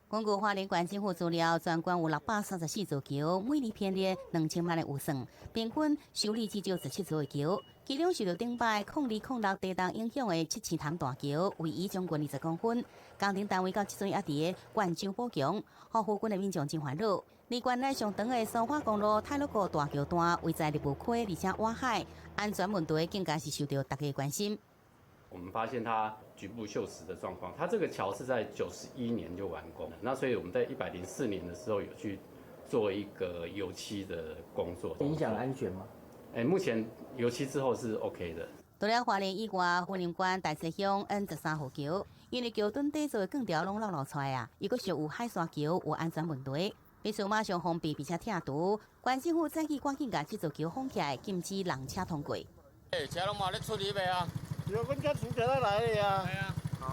根據花蓮縣政府資料，全縣有634座橋，每年編列2000萬的預算，平均修理至少17座的橋。其中受到頂擺0206地動影響的七星潭大橋，位移將近20公分，工程單位到這陣猶佇咧灌漿補強，予附近的民眾真煩惱。離縣內上長的蘇花公路太魯閣大橋段位在立霧溪，而且挖海，安全問題更加是受到大家關心。我們發現它局部鏽蝕的狀況，它這個橋是在91年就完工，那所以我們在104年的時候有去做一個油漆的工作。影響安全嗎？誒，目前油漆之後是 OK 的。除了花蓮以外，雲林縣大溪鄉 N 13號橋，因為橋墩底座的鋼條攏裸露出來啊，又閣屬有海沙橋有安全問題，必須馬上封閉並且拆除。縣政府早起趕緊共這座橋封起來，禁止人車通過。欸，車攏嘛咧出入的啊。有阮遮厝就來的啊。係啊。哦。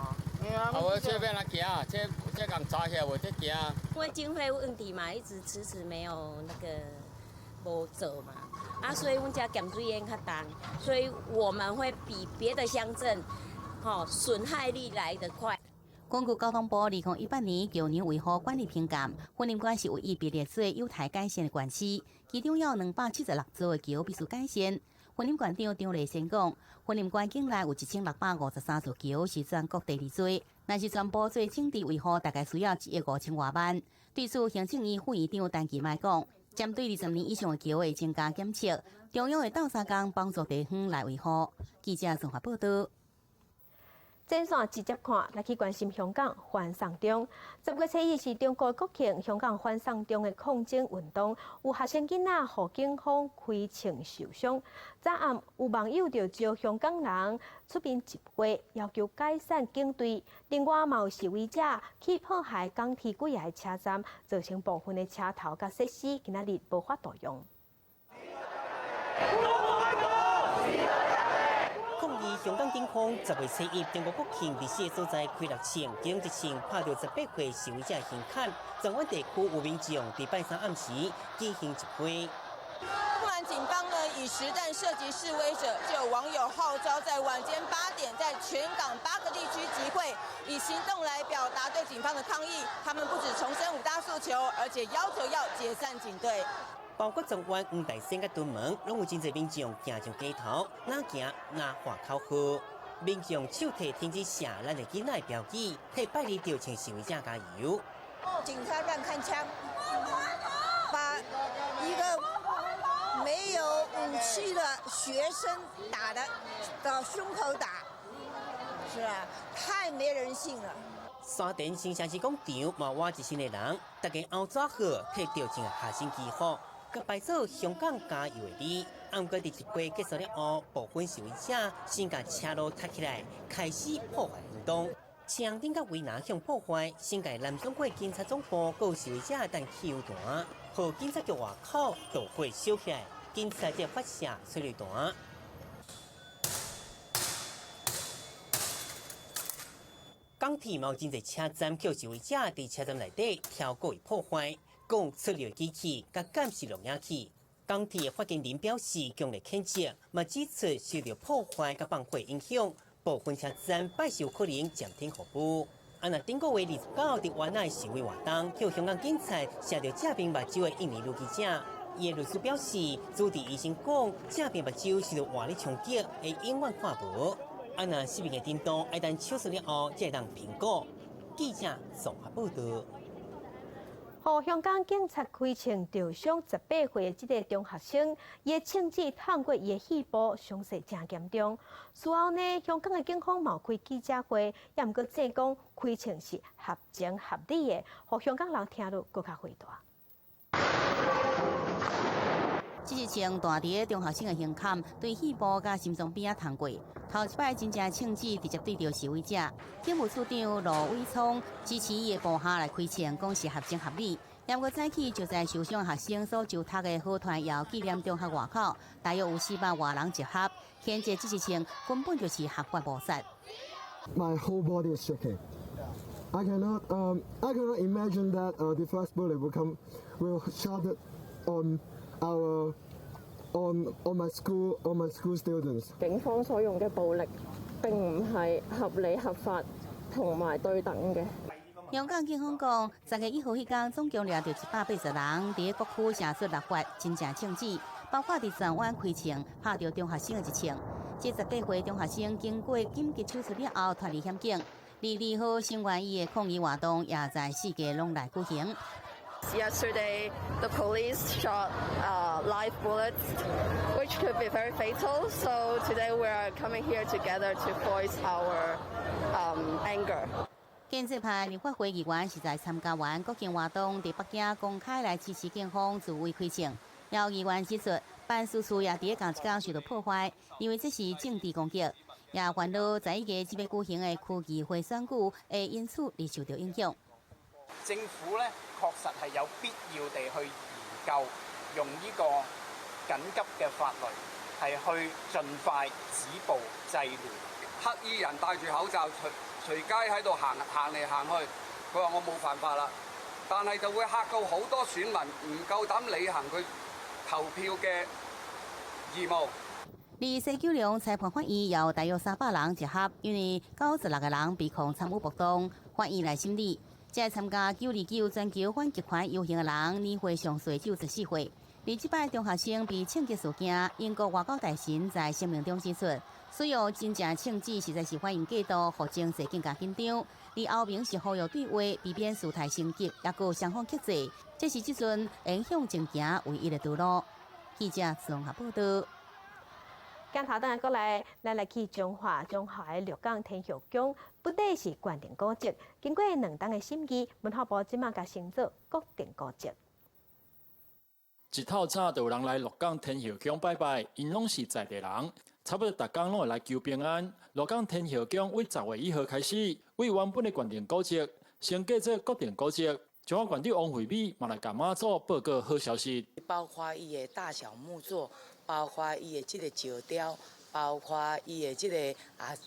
啊，無這欲按怎行？這這共查起來無得行。因為經費問題嘛，一直遲遲沒有那個無做嘛，啊，所以阮遮鹹水淹較重，所以我們會比別的鄉鎮，吼損害率來得快。根據交通部2018年橋梁維護管理評鑑，雲林縣是唯一被列做有待改善的縣市，其中有276座的橋必須改善。雲林縣長張麗善講，雲林縣境內有1653座橋，是全國第二多。若是全部做整治維護，大概需要1億5千外萬。對此，行政院副院長陳其邁講，針對20年以上的橋會增加檢測，中央會鬥相共幫助地方來維護。記者綜合報道。前線直接看，來去關心香港反送中。10月初1是中國國慶，香港反送中的抗爭運動，有學生囡仔予警方開槍受傷。昨暗有網友就召香港人出面集會，要求解散警隊。另外，嘛有示威者去破壞港鐵幾个車站，造成部分的車頭佮設施今仔日無法度用。抗議香港警方10月初1中國國慶佇四个所在開六槍，其中一槍拍著18歲示威者胸坎。荃灣地區有民眾佇拜三暗時舉行集會。不滿警方呢以實彈射擊示威者，就有網友號召在晚間8點，在全港8個地區集會，以行動來表達對警方的抗議。他們不止重申五大訴求，而且要求要解散警隊。包括荃灣、黃大仙佮屯門，攏有真濟民眾行上街頭，若行若喊口號。民眾手提停止射咱的囡仔的標語，替拜二著槍示威者加油。警察亂開槍，把一個沒有武器的學生打的到胸口打，是吧？太沒人性了。沙田新城市廣場嘛倚一身的人，大家烏紙鶴替著槍的學生祈福，佮擺做香港加油的禮。毋過佇集會結束了後，部分示威者先共車路踢起來，開始破壞行動。車紅燈佮圍欄向破壞，新界南總會警察總部閣有示威者擲汽油彈，予警察局外口導火燒起來，警察則發射催淚彈。港鐵嘛有真濟車站，予示威者佇車站內底挑故意破壞，講出入機器佮監視錄影器。港鐵發言人表示強烈譴責，嘛指出受著破壞佮放火影響，部分車站拜四有可能暫停服務。啊，若頂個月29佇灣仔示威活動，予香港警察射著正邊目睭的印尼女記者，伊的律師表示，主治醫生講正邊目睭受著外力衝擊，會永遠看無。啊，若失明的程度愛等手術了後才會當評估。記者綜合報道。予香港警察開槍著傷18歲的這个中學生，伊的槍支探過伊的肺部，傷勢誠嚴重。事後呢，香港的警方嘛有開記者會，也毋過證講開槍是合情合理的，予香港人聽落閣較火大。這一槍彈佇中學生的胸坎，對肺部佮心臟邊仔衝過。頭一擺真正槍支直接對著示威者。警務處長盧偉聰支持伊的部下來開槍，講是合情合理。毋過早起就在受傷學生所就讀的何傳堯紀念中學外口，大約有400外人集合，譴責這一槍根本就是合法謀殺。 My whole body is shaking. I cannot imagine that the first bullet will come, will shot on our, on on my school, on my school students. 警方所用嘅暴力並唔係合理合法同埋對等嘅。香港警方講，10月1號彼工，總共掠著180人，佇各區寫出立法真正槍支，包括佇荃灣開槍，拍著中學生的一槍。這18歲中學生經過緊急手術了後，脫離險境。而2號聲援伊的抗議活動也在四界攏來舉行。 Yesterday, the police shot live bullets, which could be very fatal. So today we are coming here together to voice our anger. 建制派立法會議員是在參加完國慶活動，佇北京公開來支持警方自衛開槍。有議員指出，辦事處也佇仝一工受到破壞，認為這是政治攻擊，也煩惱11月這欲舉行的區議會選舉會因此而受到影響。政府咧確實係有必要地去研究用呢個緊急嘅法律，係去盡快止暴制亂。黑衣人戴住口罩隨隨街喺度行行嚟行去，佢話我冇犯法啦，但係就會嚇到好多選民唔夠膽履行佢投票嘅義務。佇西九龍裁判法院有大約300人集合，因為96個人被控參與暴動，法院來審理。這參加929全球反極權遊行的人，年歲上細只有14歲。而這擺中學生被槍擊事件，英國外交大臣在聲明中指出，使用真正槍支實在是反應過度，予情勢更加緊張。而歐盟是呼籲對話，避免事態升級，抑閣雙方克制，這是這陣影響前行唯一的道路。記者綜合報道。鏡頭轉過來，咱來去彰化，彰化的鹿港天后宮，本底是縣定古蹟，經過2冬的審議，文化部這馬共升做國定古蹟。一透早就有人來鹿港天后宮拜拜，𪜶攏是在地人，差不多逐工攏會來求平安。鹿港天后宮對10月1號開始，對原本的縣定古蹟，升格做國定古蹟。彰化縣長王惠美嘛來共媽祖報告好消息。包括伊的大小木作，包括伊的這个石雕，包括伊的這个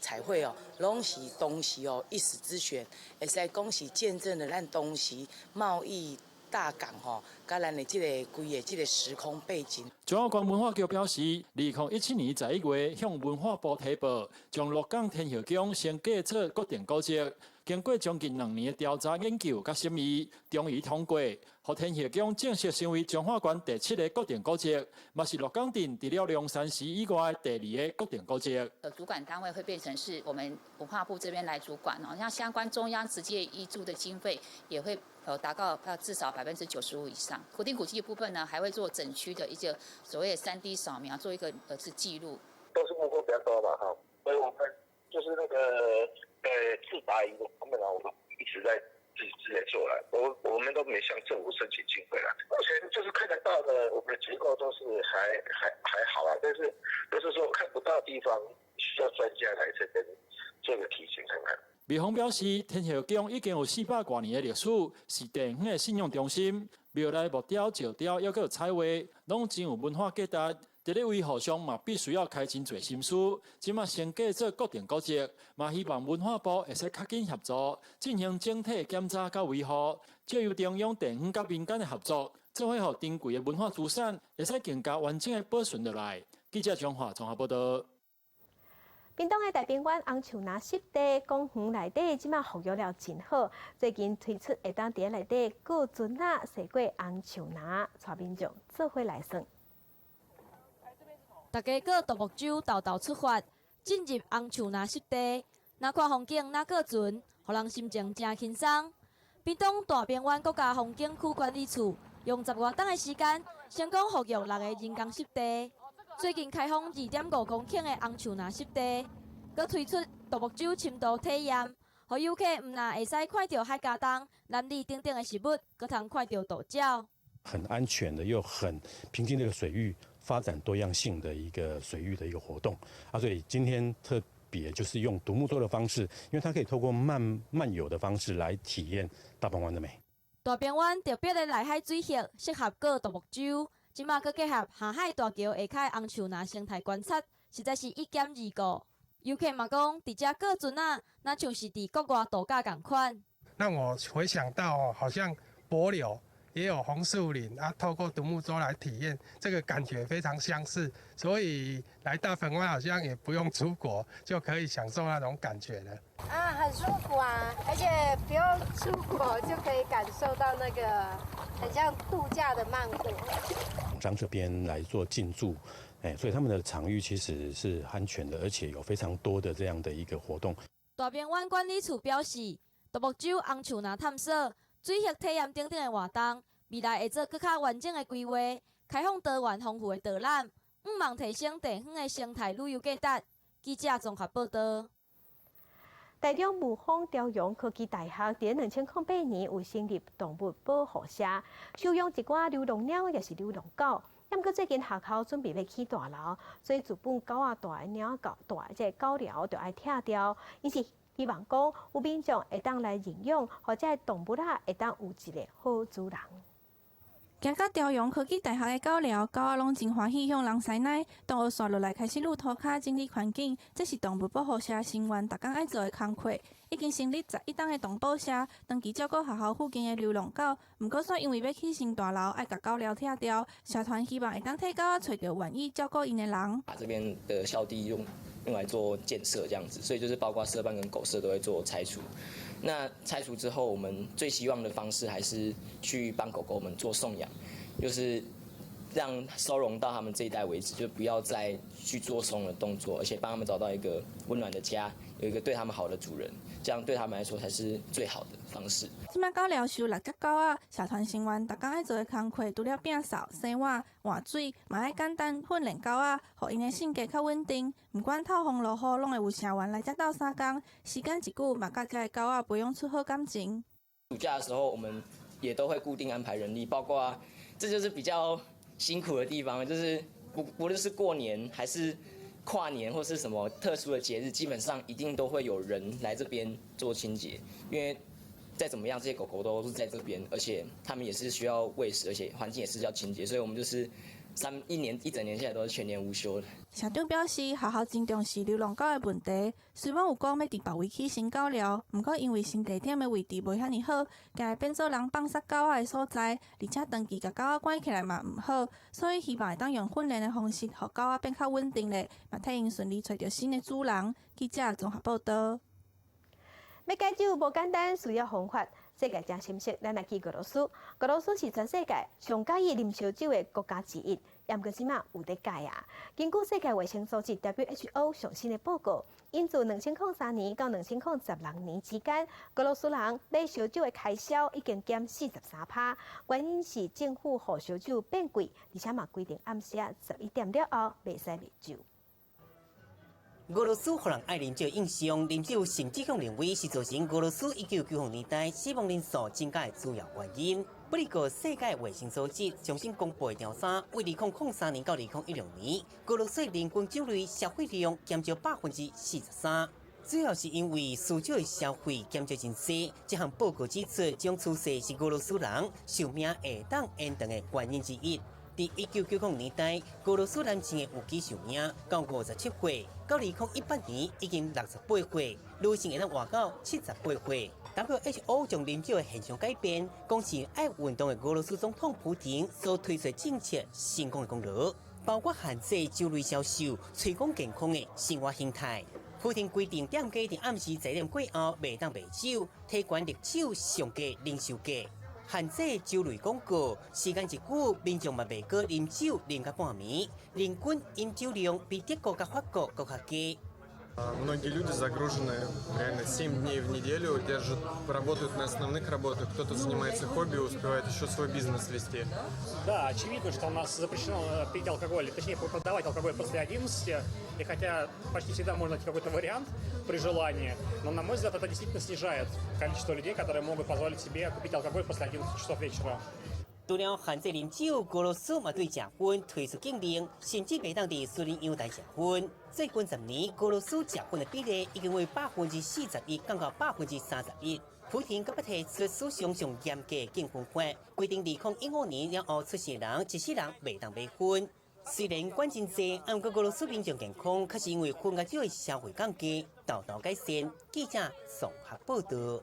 彩繪哦，攏是當時哦一時之選，會使講是見證了咱當時貿易大港吼，佮咱的這个規个這个時空背景。彰化縣文化局表示，2017年11月向文化部提報，將鹿港天后宮升格做國定古蹟。經過將近2年的調查研究佮審議，終於通過，予天后宮正式成為彰化縣第七个國定古蹟，嘛是鹿港鎮除了龍山寺以外的第二个國定古蹟。主管單位會變成是我們文化部這邊來主管哦，像相關中央直接挹注的經費也會達到至少95%以上。國定古蹟的部分呢，還會做整區的一個所謂的3D 掃描，做一個是記錄。都是木工比較多嘛，哈，所以我們就是那個。自拔營的方面呢，我們一直在自己在做了，我們都沒向政府申請經費了。目前就是看得到的，我們的結構都是還好啊，但是就是說看不到地方，需要專家來這邊做個提醒看看。廟方表示，天后宮已經有400多年的歷史，是地方的信仰中心。廟內木雕、石雕，抑閣有彩畫，攏真有文化價值。佇咧維護上嘛，必須要開真濟心思。這馬升格做國定古蹟，嘛希望文化部會使較緊協助進行整體檢查佮維護，藉由中央、地方佮民間的合作，做伙予珍貴的文化資產會使更加完整的保存落來。記者彰化綜合報道。屏東的大平原紅樹林濕地公園內底，這馬復育了真好。最近推出會當佇內底過船仔，踅過紅樹林，帶民眾做伙來耍。大家過獨木舟，沓沓出發，進入紅樹林濕地，若看風景，若過船，予人心情誠輕鬆。屏東大平原國家風景區管理處用10外冬的時間，成功復育六个人工濕地。最近開放2.5公頃的紅樹林濕地，閣推出獨木舟深度體驗，予遊客毋但會使看著海家東、蘭梨等等的植物，閣通看著渡鳥。很安全的又很平靜的一個水域，發展多樣性的一個水域的一個活動。啊，所以今天特別就是用獨木舟的方式，因為它可以透過慢慢遊的方式來體驗大鵬灣的美。大鵬灣特別的內海水域，適合過獨木舟。這馬閣結合下海大橋下跤紅樹林生態觀察，實在是一兼二顧。遊客嘛講，佇遮過船仔，若像是佇國外度假仝款。讓我回想到哦，好像帛琉也有紅樹林啊，透過獨木舟來體驗，這個感覺非常相似，所以來大鵬灣好像也不用出國就可以享受那種感覺了。啊，很舒服啊，而且不用出國就可以感受到那個很像度假的曼谷。廠這邊來做進駐，哎，所以他們的場域其實是安全的，而且有非常多的這樣的一個活動。大鵬灣管理處表示，獨木舟紅樹林探索、水域體驗等等的活動，未來會做閣較完整的規劃，開放多元豐富的導覽，向望提升地方的生態旅遊價值。記者綜合報道。台中霧峰朝陽科技大學佇2008年有成立動物保護社，收養一寡流浪貓抑是流浪狗。毋過最近學校準備欲起大樓，所以自本狗仔蹛的貓狗蹛的這个狗寮就愛拆掉。𪜶是希望講有民眾會當來認養，予這个動物仔會當有一个好主人。行到朝陽科技大學的狗寮，狗仔攏真歡喜向人施奶。動物紲落來開始擼塗跤整理環境，這是動物保護社成員逐工愛做的工課。已經成立11冬的動保社，長期照顧學校附近的流浪狗。毋過，煞因為欲起新大樓，愛共狗寮拆掉。社團希望會當替狗仔揣著願意照顧𪜶的人。把這邊的校地用來做建設，這樣子，所以就是包括舍辦跟狗舍都會做拆除。那拆除之後，我們最希望的方式還是去幫狗狗們做送養，就是讓收容到他們這一代為止，就不要再去做收容的動作，而且幫他們找到一個溫暖的家，有一個對他們好的主人，這樣對他們來說才是最好的方式。這擺狗寮收六隻狗仔，社團成員逐工愛做的工課，除了摒掃、洗碗、換水，嘛愛簡單訓練狗仔，予𪜶的性格較穩定。毋管透風落雨，攏會有社員來遮鬥相共。時間一久，嘛佮遮的狗仔培養出好感情。暑假的時候，我們也都會固定安排人力，包括這就是比較辛苦的地方，就是不論是過年還是跨年或是什麼特殊的節日，基本上一定都會有人來這邊做清潔，因為再怎麼樣，這些狗狗都是在這邊，而且他們也是需要餵食，而且環境也是要清潔，所以我們就是三一年一整年下來都是全年無休的。社長表示，學校真重視流浪狗的問題，雖罔有講欲佇別位起新狗寮，毋過因為新地點的位置無遐爾好，驚會變做人放殺狗仔的所在，而且長期共狗仔關起來嘛毋好，所以希望會當用訓練的方式，予狗仔變較穩定咧，嘛替𪜶順利揣著新的主人。記者綜合報道。欲戒酒無簡單，需要方法。世界真心適，咱來去俄羅斯。俄羅斯是全世界上佮意啉燒酒的國家之一，毋過這馬有咧改啊。根據世界衛生組織 WHO 上新的報告，𪜶自2003年到2016年之間，俄羅斯人買燒酒的開銷已經減43%。原因是政府予燒酒變貴，而且嘛規定暗時11點了後袂使賣酒。俄羅斯予人愛啉酒印象，啉酒甚至予認為是造成俄羅斯1990年代死亡人數增加的主要原因。不過，世界衛生組織最新公布的調查，為2003年到2016年，俄羅斯人均酒類消費量減少43%，主要是因為私酒的消費減少真濟。這項報告指出，這種趨勢是俄羅斯人壽命會當延長的原因之一。佇1990年代，俄羅斯男性的預期壽命到57歲，到2018年已經68歲，女性會當活到78歲。WHO 將啉酒的現象改變，講是愛運動的俄羅斯總統普丁所推出政策成功的功勞，包括限制酒類銷售、推廣健康的生活形態。普丁規定店家佇暗時10點過後袂當賣酒，提懸烈酒上低零售價。限制酒類廣告，時間一久，民眾嘛袂閣啉酒啉到半暝，人均飲酒量比德國佮法國閣較低。 Многие люди загружены реально 7 дней в неделю, держат, работают на основных работах, кто-то занимается хобби, успевает еще свой бизнес вести. Да, очевидно, что у нас запрещено пить алкоголь, точнее продавать алкоголь после 11, и хотя почти всегда можно найти какой-то вариант при желании, но, на мой взгляд, это действительно снижает количество людей, которые могут позволить себе купить алкоголь после 11 часов вечера. 除了限制啉酒，俄羅斯嘛對食薰推出禁令，甚至袂當佇私人陽台食薰。最近10年，俄羅斯食薰的比例已經為41%降到31%。普廷閣提出史上上嚴格禁薰法，規定2015年了後出世人，一世人袂當買薰。雖然管真濟，毋過俄羅斯民眾健康，確實因為薰佮酒的消費降低，沓沓改善。記者綜合報道。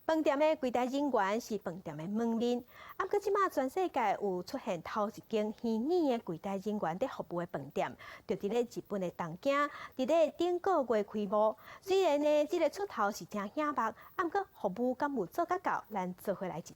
飯店的櫃台人員是飯店的門面，啊，毋過這馬全世界有出現頭一間虛擬的櫃台人員佇服務的飯店，就佇咧日本的東京，佇咧頂個月開幕。雖然呢，這個出頭是誠醒目，啊，毋過服務敢有做甲到，咱做伙來一逝。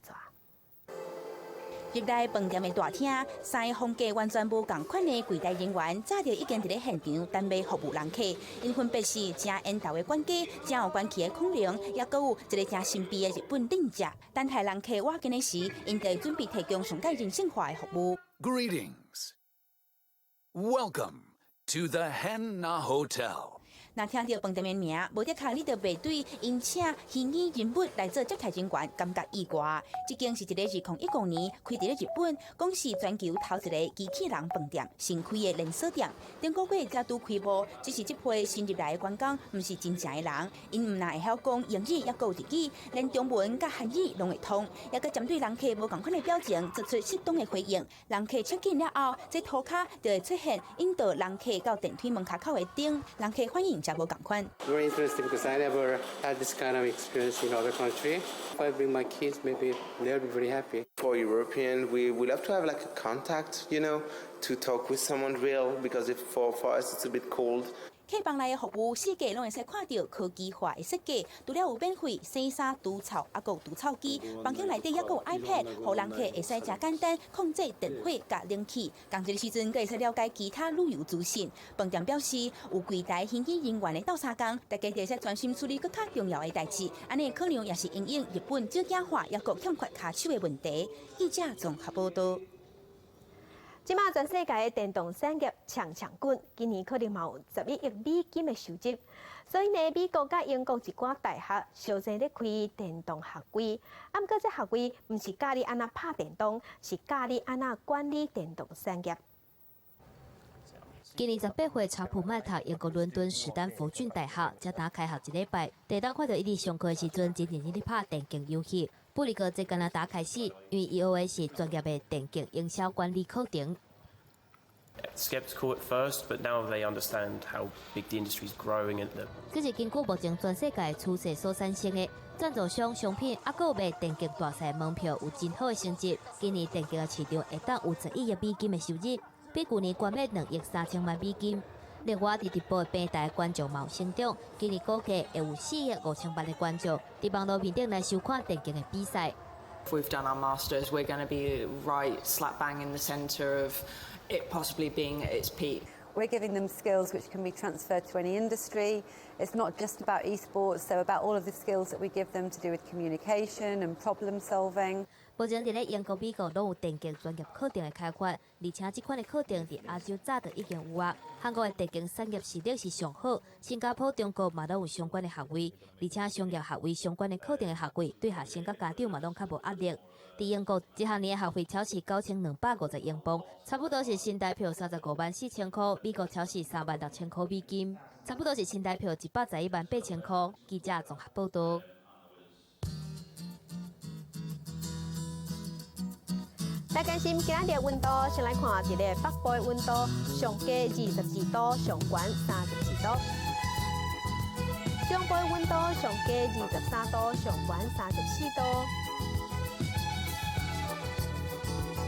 入來飯店的大廳，三个風格完全無仝款的櫃台人員，早就已經佇咧現場等欲服務人客。𪜶分別是誠緣投的管家、誠有官氣的孔玲，抑閣有一个誠神秘的日本忍者。等待人客倚近的時，𪜶就準備提供上蓋人性化的服務。 Greetings, welcome to the Henn na Hotel. 若聽著飯店的名，無的確你就袂對𪜶請虛擬人物來做接待人員感覺意外。這間是一个2015年開佇咧日本，講是全球頭一个機器人飯店新開的連鎖店。頂個月才拄開幕，只是這批新入來的員工毋是真正的人，𪜶毋但會曉講英語，抑閣有日語，連中文佮韓語攏會通，抑閣針對人客無仝款的表情做出適當的回應。人客 check in 了後，這塗跤就會出現引導人客到電梯門跤口的燈，人客反應誠無仝款。 Very interesting because I never had this kind of experience in other country. If I bring my kids, maybe they'll be very happy. For European, we love to have like a contact, to talk with someone real because if for us it's a bit cold. 客房內的服務四界攏會使看著科技化的設計，除了有免費洗衫除臭，抑閣有除臭機，房間內底抑閣有 iPad，予人客會使誠簡單控制電火佮冷氣。仝一个時陣，閣會使了解其他旅遊資訊。飯店表示，有櫃台虛擬人員的鬥相共，大家就會使專心處理閣較重要的代誌。按呢可能也是因應日本少子化抑閣欠缺跤手的問題。記者綜合報道。這馬全世界的電動產業搶搶滾，今年可能嘛有11億美金的收入。所以呢，美國佮英國一寡大學相爭咧開電動學位。啊，毋過這學位毋是教你按怎拍電動，是教你按怎管理電動產業。今年18歲，查普曼讀英國倫敦史丹佛郡大學，才剛開學一禮拜。第當看著伊佇上課的時陣，真認真咧拍電競遊戲。不過，這敢若剛開始，因為伊學的是專業的電競營銷管理課程。 Skeptical at first, but now they understand how big the industry is growing and the. 這是根據目前全世界趨勢所產生的贊助商商品，抑閣有賣電競大賽門票有真好的成績。今年電競的市場會當有11億美金的收入，比舊年懸欲2億3千萬美金。另外，佇直播的平台觀眾嘛有成長，今年估計會有4億5千萬的觀眾佇網路面頂來收看電競的比賽。 If we've done our masters, we're going to be right slap bang in the centre of it possibly being at its peak. We're giving them skills which can be transferred to any industry. It's not just about esports, so about all of the skills that we give them to do with communication and problem solving. 目前佇咧英國、美國攏有電競專業課程的開發，而且這款的課程佇亞洲早就已經有啊。韓國的電競產業實力是上好，新加坡、中國嘛攏有相關的學位，而且商業學位相關的課程的學費對學生佮家長嘛攏較無壓力。佇英國，一學年的學費超是9250英鎊，差不多是新台票35萬4千箍；美國超是3萬6千箍美金，差不多是新台票111萬8千箍。記者綜合報道。來關心今仔日溫度，先來看佇咧北部的溫度，上低22度，上懸32度；中部的溫度上低23度，上懸34度；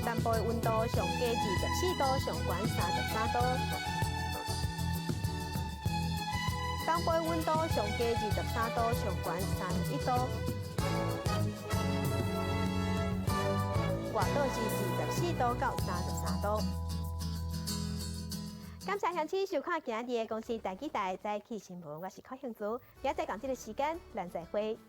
南部的溫度上低24度，上懸33度；東部的溫度上低23度，上懸31度。外島是24度到33度。感謝鄉親收看今日的公視台語台早起新聞，我是柯興祖，明仔載仝這个時間，咱再會。